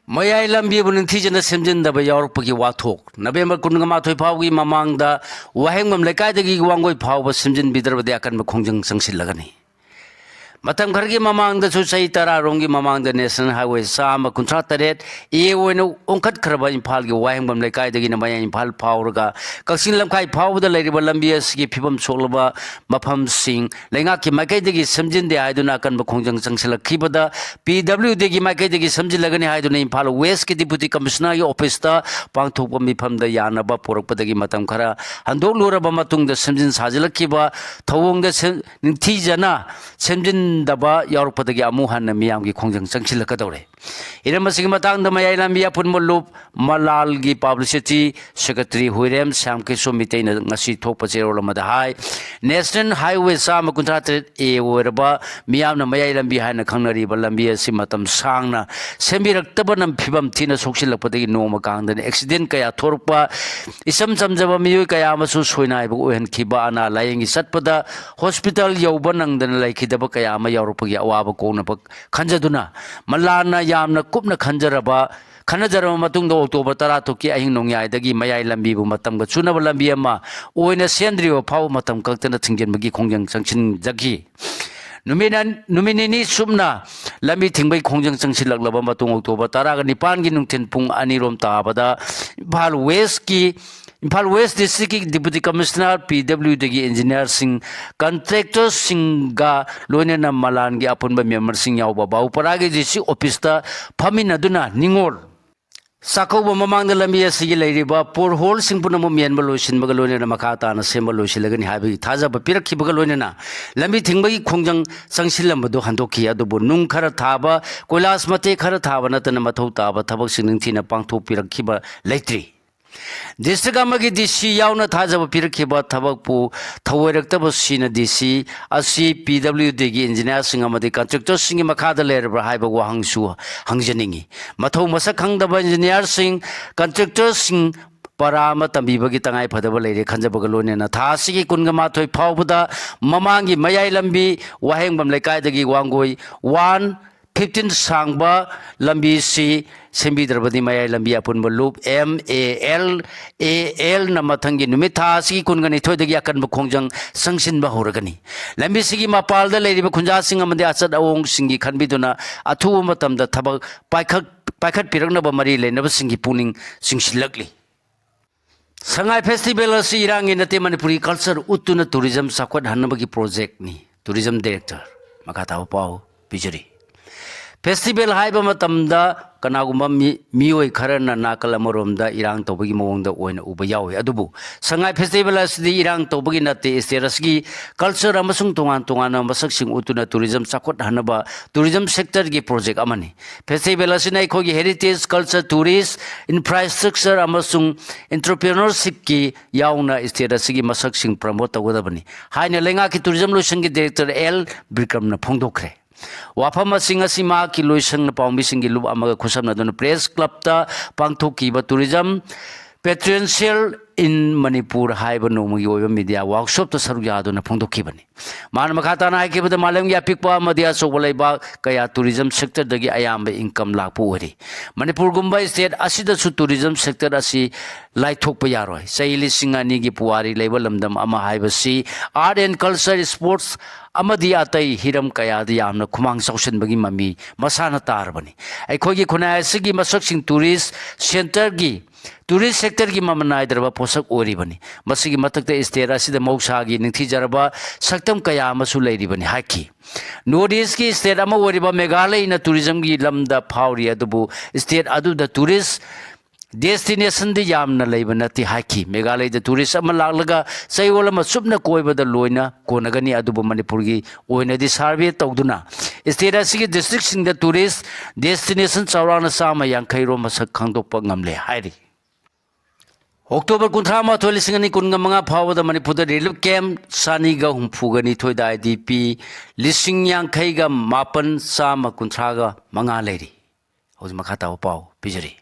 ꯃꯌꯥꯏ ꯂꯝꯕꯤꯕꯨ ꯅꯤꯡꯊꯤꯖꯅ ꯁꯦꯝꯖꯤꯟꯗꯕ ꯌꯥꯎꯔꯛꯄꯒꯤ ꯋꯥꯊꯣꯛ꯫ ꯅꯕꯦꯝꯕꯔ ꯀꯨꯟꯃꯥꯊꯣꯏ ꯐꯥꯎꯒꯤ ꯃꯃꯥꯡꯗ ꯋꯥꯍꯦꯡꯕꯝ ꯂꯩꯀꯥꯏꯗꯒꯤ ꯋꯥꯡꯒꯣꯏ ꯐꯥꯎꯕ ꯁꯦꯝꯖꯤꯟꯕꯤꯗ꯭ꯔꯕꯗꯤ ꯑꯀꯟꯕ ꯈꯣꯡꯖꯪ ꯆꯪꯁꯤꯜꯂꯒꯅꯤ꯫ ꯃꯇꯝ ꯈꯔꯒꯤ ꯃꯃꯥꯡꯗꯁꯨ, ꯆꯍꯤ ꯇꯔꯥꯔꯣꯝꯒꯤ ꯃꯃꯥꯡꯗ ꯅꯦꯁꯅꯦꯜ ꯍꯥꯏꯋꯦ ꯆꯥꯝꯃ ꯀꯨꯟꯊ꯭ꯔꯥ ꯇꯔꯦꯠ ꯑꯦ ꯑꯣꯏꯅ ꯑꯣꯟꯈꯠꯈ꯭ꯔꯕ ꯏꯝꯐꯥꯜꯒꯤ ꯋꯥꯍꯦꯡꯕꯝ ꯂꯩꯀꯥꯏꯗꯒꯤꯅ ꯃꯌꯥꯏ ꯏꯝꯐꯥꯜ ꯐꯥꯎꯔꯒ ꯀꯛꯆꯤꯡ ꯂꯝꯈꯥꯏ ꯐꯥꯎꯕꯗ ꯂꯩꯔꯤꯕ ꯂꯝꯕꯤ ꯑꯁꯤꯒꯤ ꯐꯤꯕꯝ ꯁꯣꯛꯂꯕ ꯃꯐꯝꯁꯤꯡ ꯂꯩꯉꯥꯛꯀꯤ ꯃꯥꯏꯀꯩꯗꯒꯤ ꯁꯦꯝꯖꯤꯟꯗꯦ ꯍꯥꯏꯗꯨꯅ ꯑꯀꯟꯕ ꯈꯣꯡꯖꯪ ꯆꯪꯁꯤꯜꯂꯛꯈꯤꯕꯗ, ꯄꯤ ꯗꯕ꯭ꯂꯤꯎ ꯗꯤꯒꯤ ꯃꯥꯏꯀꯩꯗꯒꯤ ꯁꯦꯝꯖꯤꯜꯂꯒꯅꯤ ꯍꯥꯏꯗꯨꯅ ꯏꯝꯐꯥꯜ ꯋꯦꯁꯀꯤ ꯗꯤꯄꯨꯇꯤ ꯀꯃꯤꯁꯅꯔꯒꯤ ꯑꯣꯐꯤꯁꯇ ꯄꯥꯡꯊꯣꯛꯄ ꯃꯤꯐꯝꯗ ꯌꯥꯅꯕ ꯄꯨꯔꯛꯄꯗꯒꯤ ꯃꯇꯝ ꯈꯔ ꯍꯟꯗꯣꯛꯂꯨꯔꯕ ꯃꯇꯨꯡꯗ ꯁꯦꯝꯖꯤꯟ ꯁꯥꯖꯤꯜꯂꯛꯈꯤꯕ ꯊꯧꯑꯣꯡꯗ ꯁꯦꯝ-, ꯅꯤꯡꯊꯤꯖꯅ ꯁꯦꯝꯖꯤꯟꯗꯕ ꯌꯥꯎꯔꯛꯄꯗꯒꯤ ꯑꯃꯨꯛ ꯍꯟꯅ ꯃꯤꯌꯥꯝꯒꯤ ꯈꯣꯡꯖꯪ ꯆꯪꯁꯤꯜꯂꯛꯀꯗꯧꯔꯦ꯫ ꯍꯤꯔꯝ ꯑꯁꯤꯒꯤ ꯃꯇꯥꯡꯗ ꯃꯌꯥꯏ ꯂꯝꯕꯤ ꯑꯄꯨꯟꯕ ꯂꯨꯞ ꯃꯂꯥꯜꯒꯤ ꯄꯕ꯭ꯂꯤꯁꯤꯇꯤ ꯁꯦꯀ꯭ꯔꯦꯇꯔꯤ ꯍꯨꯏꯔꯦꯝ ꯁ꯭ꯌꯥꯝ ꯀꯦꯁꯣ ꯃꯤꯇꯩꯅ ꯉꯁꯤ ꯊꯣꯛꯄ ꯆꯦꯔꯣꯜ ꯑꯃꯗ ꯍꯥꯏ, ꯅꯦꯁꯅꯦꯜ ꯍꯥꯏꯋꯦ ꯆꯥꯝꯃ ꯀꯨꯟꯊ꯭ꯔꯥ ꯇꯔꯦꯠ ꯑꯦ ꯑꯣꯏꯔꯕ ꯃꯤꯌꯥꯝꯅ ꯃꯌꯥꯏ ꯂꯝꯕꯤ ꯍꯥꯏꯅ ꯈꯪꯅꯔꯤꯕ ꯂꯝꯕꯤ ꯑꯁꯤ ꯃꯇꯝ ꯁꯥꯡꯅ ꯁꯦꯝꯕꯤꯔꯛꯇꯕꯅ ꯐꯤꯕꯝ ꯊꯤꯅ ꯁꯣꯛꯆꯤꯜꯂꯛꯄꯗꯒꯤ ꯅꯣꯡꯃ ꯀꯥꯡꯗꯅ ꯑꯦꯛꯁꯤꯗꯦꯟ ꯀꯌꯥ ꯊꯣꯔꯛꯄ, ꯏꯆꯝ ꯆꯝꯖꯕ ꯃꯤꯑꯣꯏ ꯀꯌꯥ ꯑꯃꯁꯨ ꯁꯣꯏꯅꯥꯏꯕ ꯑꯣꯏꯍꯟꯈꯤꯕ, ꯑꯅꯥ ꯂꯥꯌꯦꯡꯒꯤ ꯆꯠꯄꯗ ꯍꯣꯁꯄꯤꯇꯥꯜ ꯌꯧꯕ ꯅꯪꯗꯅ ꯂꯩꯈꯤꯗꯕ ꯀꯌꯥ ꯑꯃ ꯑꯃ ꯌꯥꯎꯔꯛꯄꯒꯤ ꯑꯋꯥꯕ ꯀꯣꯛꯅꯕ ꯈꯟꯖꯗꯨꯅ, ꯃꯂꯥꯟꯅ ꯌꯥꯝꯅ ꯀꯨꯞꯅ ꯈꯟꯖꯔꯕ ꯈꯟꯅꯖꯔꯕ ꯃꯇꯨꯡꯗ ꯑꯣꯛꯇꯣꯕꯔ ꯇꯔꯥ ꯇꯔꯨꯛꯀꯤ ꯑꯍꯤꯡ ꯅꯣꯡꯌꯥꯏꯗꯒꯤ ꯃꯌꯥꯏ ꯂꯝꯕꯤꯕꯨ ꯃꯇꯝꯒ ꯆꯨꯅꯕ ꯂꯝꯕꯤ ꯑꯃ ꯑꯣꯏꯅ ꯁꯦꯝꯗ꯭ꯔꯤꯕ ꯐꯥꯎꯕ ꯃꯇꯝ ꯀꯛꯇꯅ ꯊꯤꯡꯖꯤꯟꯕꯒꯤ ꯈꯣꯡꯖꯪ ꯆꯪꯁꯤꯟꯖꯈꯤ꯫ ꯅꯨꯃꯤꯠ ꯑꯟ-, ꯅꯨꯃꯤꯠ ꯅꯤꯅꯤ ꯆꯨꯞꯅ ꯂꯝꯕꯤ ꯊꯤꯡꯕꯒꯤ ꯈꯣꯡꯖꯪ ꯆꯪꯁꯤꯜꯂꯛꯂꯕ ꯃꯇꯨꯡ ꯑꯣꯛꯇꯣꯕꯔ ꯇꯔꯥꯒ ꯅꯤꯄꯥꯟꯒꯤ ꯅꯨꯡꯊꯤꯜ ꯄꯨꯡ ꯑꯅꯤꯔꯣꯝ ꯇꯥꯕꯗ ꯏꯝꯐꯥꯜ ꯋꯦꯁꯀꯤ, ꯏꯝꯐꯥꯜ ꯋꯦꯁ ꯗꯤꯁꯇ꯭ꯔꯤꯛꯀꯤ ꯗꯤꯄꯨꯇꯤ ꯀꯃꯤꯁꯅꯔ ꯄꯤ ꯗꯕ꯭ꯂꯤꯎ ꯗꯤꯒꯤ ꯏꯟꯖꯤꯅꯤꯌꯥꯔꯁꯤꯡ, ꯀꯟꯇ꯭ꯔꯦꯛꯇꯔꯁꯤꯡꯒ ꯂꯣꯏꯅꯅ ꯃꯂꯥꯟꯒꯤ ꯑꯄꯨꯟꯕ ꯃꯦꯝꯕꯔꯁꯤꯡ ꯌꯥꯎꯕ ꯕꯥꯕꯨꯄꯥꯔꯥꯒꯤ ꯗꯤ ꯁꯤ ꯑꯣꯐꯤꯁꯇ ꯐꯝꯃꯤꯟꯅꯗꯨꯅ ꯅꯤꯉꯣꯜ ꯆꯥꯛꯀꯧꯕ ꯃꯃꯥꯡꯗ ꯂꯝꯕꯤ ꯑꯁꯤꯒꯤ ꯂꯩꯔꯤꯕ ꯄꯣꯠꯍꯣꯜꯁꯤꯡ ꯄꯨꯝꯅꯃꯛ ꯃꯦꯟꯕ ꯂꯣꯏꯁꯤꯟꯕꯒ ꯂꯣꯏꯅꯅ ꯃꯈꯥ ꯇꯥꯅ ꯁꯦꯝꯕ ꯂꯣꯏꯁꯤꯜꯂꯒꯅꯤ ꯍꯥꯏꯕꯒꯤ ꯊꯥꯖꯕ ꯄꯤꯔꯛꯈꯤꯕꯒ ꯂꯣꯏꯅꯅ ꯂꯝꯕꯤ ꯊꯤꯡꯕꯒꯤ ꯈꯣꯡꯖꯪ ꯆꯪꯁꯤꯜꯂꯝꯕꯗꯨ ꯍꯟꯗꯣꯛꯈꯤ꯫ ꯑꯗꯨꯕꯨ ꯅꯨꯡ ꯈꯔ ꯊꯥꯕ, ꯀꯣꯏꯂꯥꯁ ꯃꯇꯦꯛ ꯈꯔ ꯊꯥꯕ ꯅꯠꯇꯅ ꯃꯊꯧ ꯇꯥꯕ ꯊꯕꯛꯁꯤꯡ ꯅꯤꯡꯊꯤꯅ ꯄꯥꯡꯊꯣꯛꯄꯤꯔꯛꯈꯤꯕ ꯂꯩꯇ꯭ꯔꯤ꯫ ꯗꯤꯁꯇ꯭ꯔꯤꯛ ꯑꯃꯒꯤ ꯗꯤ ꯁꯤ ꯌꯥꯎꯅ ꯊꯥꯖꯕ ꯄꯤꯔꯛꯈꯤꯕ ꯊꯕꯛꯄꯨ ꯊꯧꯑꯣꯏꯔꯛꯇꯕꯁꯤꯅ ꯗꯤ ꯁꯤ ꯑꯁꯤ ꯄꯤ ꯗꯕ꯭ꯂꯤꯎ ꯗꯤꯒꯤ ꯏꯟꯖꯤꯅꯤꯌꯥꯔꯁꯤꯡ ꯑꯃꯗꯤ ꯀꯟꯇ꯭ꯔꯦꯛꯇꯔꯁꯤꯡꯒꯤ ꯃꯈꯥꯗ ꯂꯩꯔꯕ꯭ꯔꯥ ꯍꯥꯏꯕ ꯋꯥꯍꯪꯁꯨ ꯍꯪꯖꯅꯤꯡꯏ꯫ ꯃꯊꯧ ꯃꯁꯛ ꯈꯪꯗꯕ ꯏꯟꯖꯤꯅꯤꯌꯥꯔꯁꯤꯡ, ꯀꯟꯇ꯭ꯔꯦꯛꯇꯔꯁꯤꯡ ꯄꯔꯥ ꯑꯃ ꯇꯝꯕꯤꯕꯒꯤ ꯇꯉꯥꯏ ꯐꯗꯕ ꯂꯩꯔꯦ ꯈꯟꯖꯕꯒ ꯂꯣꯏꯅꯅ ꯊꯥ ꯑꯁꯤꯒꯤ ꯀꯨꯟꯒ ꯃꯥꯊꯣꯏ ꯐꯥꯎꯕꯗ ꯃꯃꯥꯡꯒꯤ ꯃꯌꯥꯏ ꯂꯝꯕꯤ ꯋꯥꯍꯦꯡꯕꯝ ꯂꯩꯀꯥꯏꯗꯒꯤ ꯋꯥꯡꯒꯣꯏ ꯋꯥꯟ ꯐꯤꯐꯇꯤꯟ ꯁꯥꯡꯕ ꯂꯝꯕꯤꯁꯤ ꯁꯦꯝꯕꯤꯗ꯭ꯔꯕꯗꯤ ꯃꯌꯥꯏ ꯂꯝꯕꯤ ꯑꯄꯨꯟꯕ ꯂꯨꯞ ꯑꯦꯝ ꯑꯦ ꯑꯦꯜ ꯑꯦ ꯑꯦꯜꯅ ꯃꯊꯪꯒꯤ ꯅꯨꯃꯤꯠ ꯊꯥ ꯑꯁꯤꯒꯤ ꯀꯨꯟꯒ ꯅꯤꯊꯣꯏꯗꯒꯤ ꯑꯀꯟꯕ ꯈꯣꯡꯖꯪ ꯆꯪꯁꯤꯟꯕ ꯍꯧꯔꯒꯅꯤ꯫ ꯂꯝꯕꯤꯁꯤꯒꯤ ꯃꯄꯥꯜꯗ ꯂꯩꯔꯤꯕ ꯈꯨꯟꯖꯥꯁꯤꯡ ꯑꯃꯗꯤ ꯑꯆꯠ ꯑꯋꯣꯡꯁꯤꯡꯒꯤ ꯈꯟꯕꯤꯗꯨꯅ ꯑꯊꯨꯕ ꯃꯇꯝꯗ ꯊꯕꯛ ꯄꯥꯏꯈꯠ-, ꯄꯥꯏꯈꯠꯄꯤꯔꯛꯅꯕ ꯃꯔꯤ ꯂꯩꯅꯕꯁꯤꯡꯒꯤ ꯄꯨꯛꯅꯤꯡ ꯆꯤꯡꯁꯤꯜꯂꯛꯂꯤ꯫ ꯁꯉꯥꯏ ꯐꯦꯁꯇꯤꯚꯦꯜ ꯑꯁꯤ ꯏꯔꯥꯡꯒꯤ ꯅꯠꯇꯦ, ꯃꯅꯤꯄꯨꯔꯤ ꯀꯜꯆꯔ ꯎꯠꯇꯨꯅ ꯇꯨꯔꯤꯖꯝ ꯆꯥꯎꯈꯠꯍꯟꯅꯕꯒꯤ ꯄ꯭ꯔꯣꯖꯦꯛꯅꯤ꯫ ꯇꯨꯔꯤꯖꯝ ꯗꯥꯏꯔꯦꯛꯇꯔ ꯃꯈꯥ ꯇꯥꯕ ꯄꯥꯎ ꯄꯤꯖꯔꯤ꯫ ꯐꯦꯁꯇꯤꯚꯦꯜ ꯍꯥꯏꯕ ꯃꯇꯝꯗ ꯀꯅꯥꯒꯨꯝꯕ ꯃꯤ-, ꯃꯤꯑꯣꯏ ꯈꯔꯅ ꯅꯥꯀꯜ ꯑꯃꯔꯣꯝꯗ ꯏꯔꯥꯡ ꯇꯧꯕꯒꯤ ꯃꯑꯣꯡꯗ ꯑꯣꯏꯅ ꯎꯕ ꯌꯥꯎꯏ꯫ ꯑꯗꯨꯕꯨ ꯁꯉꯥꯏ ꯐꯦꯁꯇꯤꯚꯦꯜ ꯑꯁꯤꯗꯤ ꯏꯔꯥꯡ ꯇꯧꯕꯒꯤ ꯅꯠꯇꯦ, ꯁ꯭ꯇꯦꯠ ꯑꯁꯤꯒꯤ ꯀꯜꯆꯔ ꯑꯃꯁꯨꯡ ꯇꯣꯉꯥꯟ ꯇꯣꯉꯥꯟꯕ ꯃꯁꯛꯁꯤꯡ ꯎꯠꯇꯨꯅ ꯇꯨꯔꯤꯖꯝ ꯆꯥꯎꯈꯠꯍꯟꯅꯕ ꯇꯨꯔꯤꯖꯝ ꯁꯦꯛꯇꯔꯒꯤ ꯄ꯭ꯔꯣꯖꯦꯛ ꯑꯃꯅꯤ꯫ ꯐꯦꯁꯇꯤꯚꯦꯜ ꯑꯁꯤꯅ ꯑꯩꯈꯣꯏꯒꯤ ꯍꯦꯔꯤꯇꯦꯖ, ꯀꯜꯆꯔ, ꯇꯨꯔꯤꯁ, ꯏꯟꯐ꯭ꯔꯥꯁ꯭ꯇ꯭ꯔꯛꯆꯔ ꯑꯃꯁꯨꯡ ꯑꯦꯟꯇꯔꯄ꯭ꯔꯦꯅꯔꯁꯤꯞꯀꯤ ꯌꯥꯎꯅ ꯁ꯭ꯇꯦꯠ ꯑꯁꯤꯒꯤ ꯃꯁꯛꯁꯤꯡ ꯄ꯭ꯔꯃꯣꯠ ꯇꯧꯒꯗꯕꯅꯤ ꯍꯥꯏꯅ ꯂꯩꯉꯥꯛꯀꯤ ꯇꯨꯔꯤꯖꯝ ꯂꯣꯏꯁꯪꯒꯤ ꯗꯥꯏꯔꯦꯛꯇꯔ ꯑꯦꯜ ꯕꯤꯀ꯭ꯔꯝꯅ ꯐꯣꯡꯗꯣꯛꯈ꯭ꯔꯦ꯫ ꯋꯥꯐꯝ ꯑꯁꯤ ꯉꯁꯤ ꯃꯍꯥꯛꯀꯤ ꯂꯣꯏꯁꯪꯅ ꯄꯥꯎꯃꯤꯁꯤꯡꯒꯤ ꯂꯨꯞ ꯑꯃꯒ ꯈꯨꯠꯁꯝꯅꯗꯨꯅ ꯄ꯭ꯔꯦꯁ ꯀ꯭ꯂꯕꯇ ꯄꯥꯡꯊꯣꯛꯈꯤꯕ ꯇꯨꯔꯤꯖꯝ Potential in Manipur ꯍꯥꯏꯕ ꯅꯣꯡꯃꯒꯤ ꯑꯣꯏꯕ ꯃꯤꯗꯤꯌꯥ ꯋꯥꯔꯛꯁꯣꯞꯇ ꯁꯔꯨꯛ ꯌꯥꯗꯨꯅ ꯐꯣꯡꯗꯣꯛꯈꯤꯕꯅꯤ꯫ ꯃꯥꯅ ꯃꯈꯥ ꯇꯥꯅ ꯍꯥꯏꯈꯤꯕꯗ, ꯃꯥꯂꯦꯝꯒꯤ ꯑꯄꯤꯛꯄ ꯑꯃꯗꯤ ꯑꯆꯧꯕ ꯂꯩꯕꯥꯛ ꯀꯌꯥ ꯇꯨꯔꯤꯖꯝ ꯁꯦꯛꯇꯔꯗꯒꯤ ꯑꯌꯥꯝꯕ ꯏꯟꯀꯝ ꯂꯥꯛꯄ ꯑꯣꯏꯔꯤ꯫ ꯃꯅꯤꯄꯨꯔꯒꯨꯝꯕ ꯁ꯭ꯇꯦꯠ ꯑꯁꯤꯗꯁꯨ ꯇꯨꯔꯤꯖꯝ ꯁꯦꯛꯇꯔ ꯑꯁꯤ ꯂꯥꯏꯊꯣꯛꯄ ꯌꯥꯔꯣꯏ꯫ ꯆꯍꯤ ꯂꯤꯁꯤꯡ ꯑꯅꯤꯒꯤ ꯄꯨꯋꯥꯔꯤ ꯂꯩꯕ ꯂꯝꯗꯝ ꯑꯃ ꯍꯥꯏꯕꯁꯤ ꯑꯥꯔꯠ ꯑꯦꯟ ꯀꯜꯆꯔ, ꯁ꯭ꯄꯣꯔꯠꯁ ꯑꯃꯗꯤ ꯑꯇꯩ ꯍꯤꯔꯝ ꯀꯌꯥꯗ ꯌꯥꯝꯅ ꯈꯨꯃꯥꯡ ꯆꯥꯎꯁꯤꯟꯕꯒꯤ ꯃꯃꯤ ꯃꯁꯥꯅ ꯇꯥꯔꯕꯅꯤ꯫ ꯑꯩꯈꯣꯏꯒꯤ ꯈꯨꯟꯅꯥꯏ ꯑꯁꯤꯒꯤ ꯃꯁꯛꯁꯤꯡ ꯇꯨꯔꯤꯁ ꯁꯦꯟꯇꯔꯒꯤ, ꯇꯨꯔꯤꯁ ꯁꯦꯛꯇꯔꯒꯤ ꯃꯃꯜ ꯅꯥꯏꯗ꯭ꯔꯕ ꯄꯣꯠꯁꯛ ꯑꯣꯏꯔꯤꯕꯅꯤ꯫ ꯃꯁꯤꯒꯤ ꯃꯊꯛꯇ ꯁ꯭ꯇꯦꯠ ꯑꯁꯤꯗ ꯃꯍꯧꯁꯥꯒꯤ ꯅꯤꯡꯊꯤꯖꯔꯕ ꯁꯛꯇꯝ ꯀꯌꯥ ꯑꯃꯁꯨ ꯂꯩꯔꯤꯕꯅꯤ ꯍꯥꯏꯈꯤ꯫ ꯅꯣꯔꯠ ꯏꯁꯀꯤ ꯁ꯭ꯇꯦꯠ ꯑꯃ ꯑꯣꯏꯔꯤꯕ ꯃꯦꯘꯥꯂꯌꯅ ꯇꯨꯔꯤꯖꯝꯒꯤ ꯂꯝꯗ ꯐꯥꯎꯔꯤ, ꯑꯗꯨꯕꯨ ꯁ꯭ꯇꯦꯠ ꯑꯗꯨꯗ ꯇꯨꯔꯤꯁ ꯗꯦꯁꯇꯤꯅꯦꯁꯟꯗꯤ ꯌꯥꯝꯅ ꯂꯩꯕ ꯅꯠꯇꯦ ꯍꯥꯏꯈꯤ꯫ ꯃꯦꯘꯥꯂꯌꯗ ꯇꯨꯔꯤꯁ ꯑꯃ ꯂꯥꯛꯂꯒ ꯆꯌꯣꯜ ꯑꯃ ꯆꯨꯞꯅ ꯀꯣꯏꯕꯗ ꯂꯣꯏꯅ ꯀꯣꯟꯅꯒꯅꯤ, ꯑꯗꯨꯕꯨ ꯃꯅꯤꯄꯨꯔꯒꯤ ꯑꯣꯏꯅꯗꯤ ꯁꯔꯚꯦ ꯇꯧꯗꯨꯅ ꯁ꯭ꯇꯦꯠ ꯑꯁꯤꯒꯤ ꯗꯤꯁꯇ꯭ꯔꯤꯛꯁꯤꯡꯗ ꯇꯨꯔꯤꯁ ꯗꯦꯁꯇꯤꯅꯦꯁꯟ ꯆꯥꯎꯔꯥꯛꯅ ꯆꯥꯝꯃ ꯌꯥꯡꯈꯩ ꯔꯣꯝ ꯃꯁꯛ ꯈꯪꯗꯣꯛꯄ ꯉꯝꯂꯦ ꯍꯥꯏꯔꯤ꯫ ꯑꯣꯛꯇꯣꯕꯔ ꯀꯨꯟꯊ꯭ꯔꯥ ꯃꯥꯊꯣꯏ, ꯂꯤꯁꯤꯡ ꯑꯅꯤ ꯀꯨꯟꯒ ꯃꯉꯥ ꯐꯥꯎꯕꯗ ꯃꯅꯤꯄꯨꯔꯗ ꯔꯤꯂꯤꯐ ꯀꯦꯝꯞ ꯆꯅꯤꯒ ꯍꯨꯝꯐꯨꯒ ꯅꯤꯊꯣꯏꯗ ꯑꯥꯏ ꯗꯤ ꯄꯤ ꯂꯤꯁꯤꯡ ꯌꯥꯡꯈꯩꯒ ꯃꯥꯄꯟ, ꯆꯥꯝꯃ ꯀꯨꯟꯊ꯭ꯔꯥꯒ ꯃꯉꯥ ꯂꯩꯔꯤ꯫ ꯍꯧꯖꯤꯛ ꯃꯈꯥ ꯇꯥꯕ ꯄꯥꯎ ꯄꯤꯖꯔꯤ꯫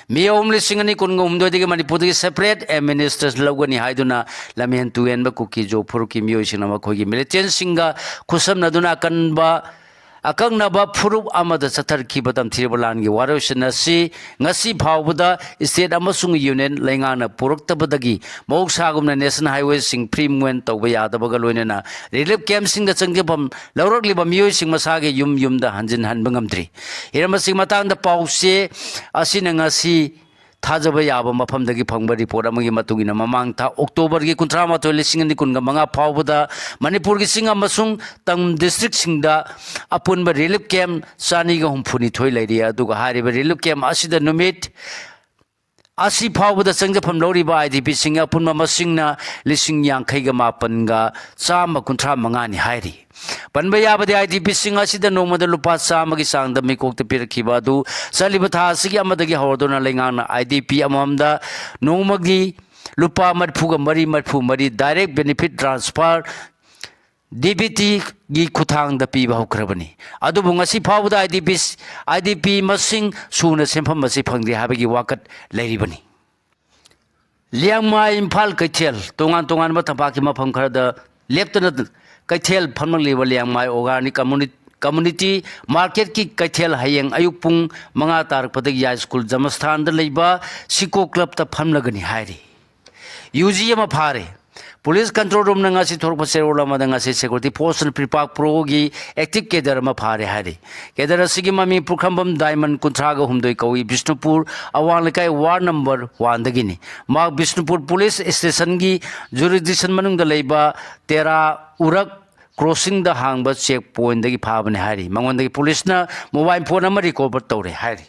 ꯃꯦ ꯑꯍꯨꯝ, ꯂꯤꯁꯤꯡ ꯑꯅꯤ ꯀꯨꯟꯒ ꯍꯨꯝꯗꯣꯏꯗꯒꯤ ꯃꯅꯤꯄꯨꯔꯗꯒꯤ ꯁꯦꯄꯔꯦꯠ ꯑꯦꯗꯃꯤꯅꯤꯁꯇ꯭ꯔꯦꯁꯟ ꯂꯧꯒꯅꯤ ꯍꯥꯏꯗꯨꯅ ꯂꯝꯍꯦꯟ ꯇꯨꯍꯦꯟꯕ ꯀꯨꯀꯤ ꯖꯣ ꯐꯨꯔꯨꯞꯀꯤ ꯃꯤꯑꯣꯏꯁꯤꯡꯅ ꯃꯈꯣꯏꯒꯤ ꯃꯤꯂꯤꯇꯦꯟꯁꯤꯡꯒ ꯈꯨꯠꯁꯝꯅꯗꯨꯅ ꯑꯀꯟꯕ, ꯑꯀꯛꯅꯕ ꯐꯨꯔꯨꯞ ꯑꯃꯗ ꯆꯠꯊꯔꯛꯈꯤꯕ ꯇꯝꯊꯤꯔꯕ ꯂꯥꯟꯒꯤ ꯋꯥꯔꯣꯏꯁꯤꯟ ꯑꯁꯤ ꯉꯁꯤ ꯐꯥꯎꯕꯗ ꯁ꯭ꯇꯦꯠ ꯑꯃꯁꯨꯡ ꯌꯨꯅꯤꯌꯟ ꯂꯩꯉꯥꯛꯅ ꯄꯨꯔꯛꯇꯕꯗꯒꯤ ꯃꯍꯧꯁꯥꯒꯨꯝꯅ ꯅꯦꯁꯅꯦꯜ ꯍꯥꯏꯋꯦꯁꯤꯡ ꯐ꯭ꯔꯤ ꯃꯨꯚꯃꯦꯟ ꯇꯧꯕ ꯌꯥꯗꯕꯒ ꯂꯣꯏꯅꯅ ꯔꯤꯂꯤꯐ ꯀꯦꯝꯞꯁꯤꯡꯗ ꯆꯪꯖꯐꯝ ꯂꯧꯔꯛꯂꯤꯕ ꯃꯤꯑꯣꯏꯁꯤꯡ ꯃꯁꯥꯒꯤ ꯌꯨꯝ ꯌꯨꯝꯗ ꯍꯟꯖꯤꯟꯍꯟꯕ ꯉꯝꯗ꯭ꯔꯤ꯫ ꯍꯤꯔꯝ ꯑꯁꯤꯒꯤ ꯃꯇꯥꯡꯗ ꯄꯥꯎꯆꯦ ꯑꯁꯤꯅ ꯉꯁꯤ ꯊꯥꯖꯕ ꯌꯥꯕ ꯃꯐꯝꯗꯒꯤ ꯐꯪꯕ ꯔꯤꯄꯣꯔꯠ ꯑꯃꯒꯤ ꯃꯇꯨꯡ ꯏꯟꯅ, ꯃꯃꯥꯡ ꯊꯥ ꯑꯣꯛꯇꯣꯕꯔꯒꯤ ꯀꯨꯟꯊ꯭ꯔꯥ ꯃꯥꯊꯣꯏ, ꯂꯤꯁꯤꯡ ꯑꯅꯤ ꯀꯨꯟꯒ ꯃꯉꯥ ꯐꯥꯎꯕꯗ ꯃꯅꯤꯄꯨꯔꯒꯤ ꯆꯤꯡ ꯑꯃꯁꯨꯡ ꯇꯝ ꯗꯤꯁꯇ꯭ꯔꯤꯛꯁꯤꯡꯗ ꯑꯄꯨꯟꯕ ꯔꯤꯂꯤꯐ ꯀꯦꯝꯞ ꯆꯅꯤꯒ ꯍꯨꯝꯐꯨ ꯅꯤꯊꯣꯏ ꯂꯩꯔꯤ꯫ ꯑꯗꯨꯒ ꯍꯥꯏꯔꯤꯕ ꯔꯤꯂꯤꯐ ꯀꯦꯝꯞ ꯑꯁꯤꯗ ꯅꯨꯃꯤꯠ ꯑꯁꯤ ꯐꯥꯎꯕꯗ ꯆꯪꯖꯐꯝ ꯂꯧꯔꯤꯕ ꯑꯥꯏ ꯗꯤ ꯄꯤꯁꯤꯡꯒꯤ ꯑꯄꯨꯟꯕ ꯃꯁꯤꯡꯅ ꯂꯤꯁꯤꯡ ꯌꯥꯡꯈꯩꯒ ꯃꯥꯄꯟꯒ ꯆꯥꯝꯃ ꯀꯨꯟꯊ꯭ꯔꯥ ꯃꯉꯥꯅꯤ ꯍꯥꯏꯔꯤ꯫ ꯄꯟꯕ ꯌꯥꯕꯗꯤ, ꯑꯥꯏ ꯗꯤ ꯄꯤꯁꯤꯡ ꯑꯁꯤꯗ ꯅꯣꯡꯃꯗ ꯂꯨꯄꯥ ꯆꯥꯝꯃꯒꯤ ꯆꯥꯡꯗ ꯃꯤꯀꯣꯛꯇ ꯄꯤꯔꯛꯈꯤꯕ ꯑꯗꯨ ꯆꯠꯂꯤꯕ ꯊꯥ ꯑꯁꯤꯒꯤ ꯑꯃꯗꯒꯤ ꯍꯧꯔꯗꯨꯅ ꯂꯩꯉꯥꯛꯅ ꯑꯥꯏ ꯗꯤ ꯄꯤ ꯑꯃꯃꯝꯗ ꯅꯣꯡꯃꯒꯤ ꯂꯨꯄꯥ ꯃꯔꯤꯐꯨꯒ ꯃꯔꯤ, ꯃꯔꯤꯐꯨ ꯃꯔꯤ direct benefit transfer D B ꯇꯤꯒꯤ ꯈꯨꯠꯊꯥꯡꯗ ꯄꯤꯕ ꯍꯧꯈ꯭ꯔꯕꯅꯤ꯫ ꯑꯗꯨꯕꯨ ꯉꯁꯤ ꯐꯥꯎꯕꯗ I D P, I D ꯄꯤ ꯃꯁꯤꯡ ꯁꯨꯅ ꯁꯦꯟꯐꯝ ꯑꯁꯤ ꯐꯪꯗꯦ ꯍꯥꯏꯕꯒꯤ ꯋꯥꯀꯠ ꯂꯩꯔꯤꯕꯅꯤ꯫ ꯂꯤꯌꯥꯡꯃꯥꯏ ꯏꯝꯐꯥꯜ ꯀꯩꯊꯦꯜ, ꯇꯣꯉꯥꯟ ꯇꯣꯉꯥꯟꯕ ꯇꯝꯄꯥꯛꯀꯤ ꯃꯐꯝ ꯈꯔꯗ ꯂꯦꯞꯇꯅ ꯀꯩꯊꯦꯜ ꯐꯝꯂꯛꯂꯤꯕ ꯂꯤꯌꯥꯡꯃꯥꯏ ꯑꯣꯔꯒꯥꯅꯤꯛ ꯀꯝꯃꯨꯅꯤ-, ꯀꯝꯃꯨꯅꯤꯇꯤ ꯃꯥꯔꯀꯦꯠꯀꯤ ꯀꯩꯊꯦꯜ ꯍꯌꯦꯡ ꯑꯌꯨꯛ ꯄꯨꯡ ꯃꯉꯥ ꯇꯥꯔꯛꯄꯗꯒꯤ ꯌꯥꯏꯁ꯭ꯀꯨꯜ ꯖꯃꯁꯊꯥꯟꯗ ꯂꯩꯕ ꯁꯤꯀꯣ ꯀ꯭ꯂꯕꯇ ꯐꯝꯂꯒꯅꯤ ꯍꯥꯏꯔꯤ꯫ ꯌꯨ ꯖꯤ ꯑꯃ ꯐꯥꯔꯦ꯫ ꯄꯨꯂꯤꯁ ꯀꯟꯇ꯭ꯔꯣꯜ ꯔꯨꯝꯅ ꯉꯁꯤ ꯊꯣꯔꯛꯄ ꯆꯦꯔꯣꯜ ꯑꯃꯗ ꯉꯁꯤ ꯁꯦꯀ꯭ꯌꯨꯔꯤꯇꯤ ꯐꯣꯔꯁꯅ ꯄ꯭ꯔꯤꯄꯥꯛ ꯄ꯭ꯔꯣꯒꯤ ꯑꯦꯛꯇꯤꯚ ꯀꯦꯗꯔ ꯑꯃ ꯐꯥꯔꯦ ꯍꯥꯏꯔꯤ꯫ ꯀꯦꯗꯔ ꯑꯁꯤꯒꯤ ꯃꯃꯤꯡ ꯄꯨꯈ꯭ꯔꯝꯕꯝ ꯗꯥꯏꯃꯟ ꯀꯨꯟꯊ꯭ꯔꯥꯒ ꯍꯨꯝꯗꯣꯏ ꯀꯧꯏ, ꯕꯤꯁꯅꯨꯄꯨꯔ ꯑꯋꯥꯡ ꯂꯩꯀꯥꯏ ꯋꯥꯔꯗ ꯅꯝꯕꯔ ꯋꯥꯟꯗꯒꯤꯅꯤ꯫ ꯃꯍꯥꯛ ꯕꯤꯁꯅꯨꯄꯨꯔ ꯄꯨꯂꯤꯁ ꯁ꯭ꯇꯦꯁꯟꯒꯤ ꯖꯨꯔꯤꯗꯤꯛꯁꯟ ꯃꯅꯨꯡꯗ ꯂꯩꯕ ꯇꯦꯔꯥ ꯎꯔꯛ ꯀ꯭ꯔꯣꯁꯤꯡꯗ ꯍꯥꯡꯕ ꯆꯦꯛ ꯄꯣꯏꯟꯗꯒꯤ ꯐꯥꯕꯅꯤ ꯍꯥꯏꯔꯤ꯫ ꯃꯉꯣꯟꯗꯒꯤ ꯄꯨꯂꯤꯁꯅ ꯃꯣꯕꯥꯏꯜ ꯐꯣꯟ ꯑꯃ ꯔꯤꯀꯣꯚꯔ ꯇꯧꯔꯦ ꯍꯥꯏꯔꯤ꯫